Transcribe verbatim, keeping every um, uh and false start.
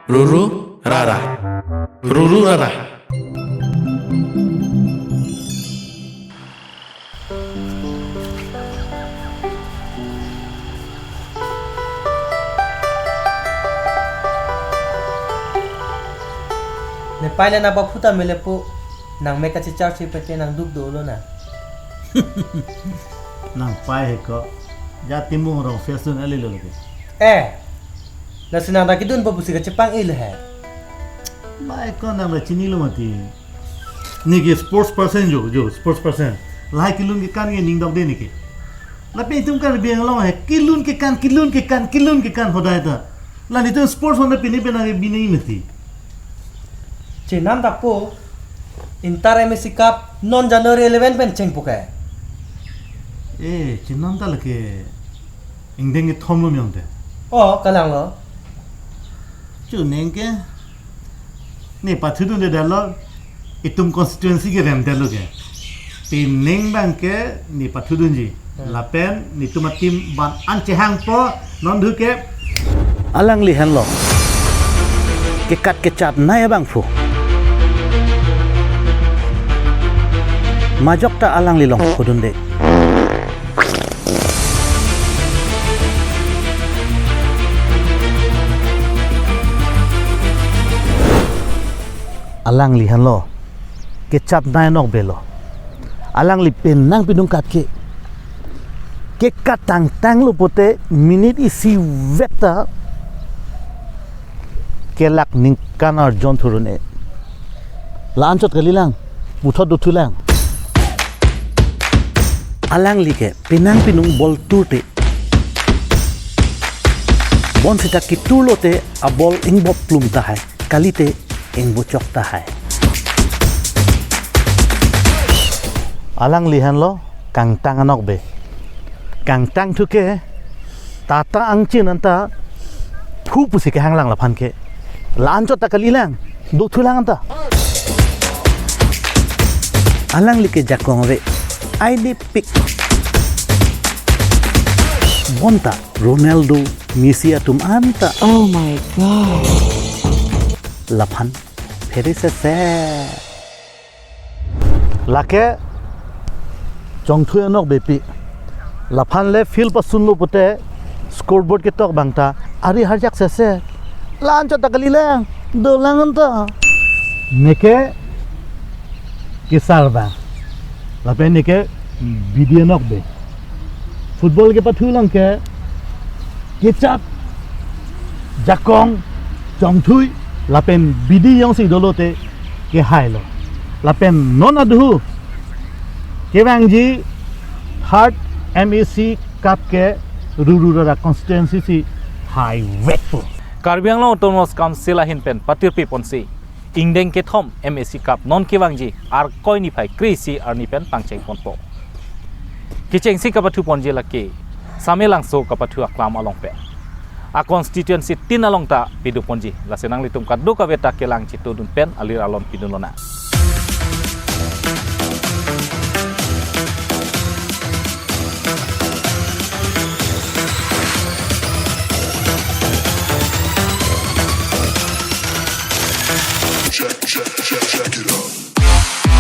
Ruru rara. Ruru rara. Ne pai le nangpaphu ta mele po, nang me kachecharche pete nang duk dolo na. Nang pai he ko, ja Timung rong face dun ali lo lagi. Eh, lasi nang ta kedun po pusi kachepang-i le he. Bai ko nang la chinilo mati. Neke sports person jo, jo, sports person. Lahai kelun kekan ke ning dok de neke. Lapen itum Karbi Anglong he, kelun kekan, kelun kekan, kelun kekan hodai ta. La netum sports hon pini pena ke bini mati. Chenam ta po, inter M A C Cup non January eleven pen cheng po ke. Eh, chenam ta lake ingdeng kethom lo miyong te. Oh, kalang lo. Chu neng ke ne pathudun de dalo, itum constituency ke rem dalo ke. Pining bang ke ne pathudunji. Hmm. Lapen netum a-team ban an chehang po, non dhu ke. Alangli henlo kekat kechat nai abangphu. Majok ta alangli long pudun de. Alangli henlo kechat nai nok belo. Alangli penang pinung kat ke, kekat tangtang lo pote minute isi vek ta kelak ningkan arjon thurun e. La anchot kalilang, puthot dothulang. Alangli ke penang pinung ball turte, bonsita ketur lote a-ball ingbop plum tahai, kalite ingbochok tahai. Alangli henlo kangtang anok be. Kangtang thu ke tata angchin anta thu pusi kehang lang laphan ke. La anchot ta kalilang, dothulang anta. Alangli ke jakong ave, ai de pik. Bonta Ronaldo, Messi atum anta. Oh my God. Laphan phere sese. Lake Chongthui anok bepi. Laphan le field pasun lo pute scoreboard ketok bang ta ari harjak sese. La anchot ta kalilang, dolang anta. Neke kesar bang. Lapen neke bidi anok be. Football kepathu lang ke kechap, jakong, chongthui, lapen bidi jongsi dolo te kehai lo. Lapen non adhu kevangji third M A C Cup ke Rururara constituency si hai vekpo. Karbi Anglong Autonomous Council ahin pen patirpi ponsi ingdeng kethom M A C Cup non kevangji Arkoi niphai kre-isi arni pen pangcheng ponpo. Kechengsi kapathu ponji lake Samelangso kapathu aklam along pen. A constituency tin along ta pidu ponji, lasi nanglitum kadokave ta kelang chitudun pen alir alon pidun lona.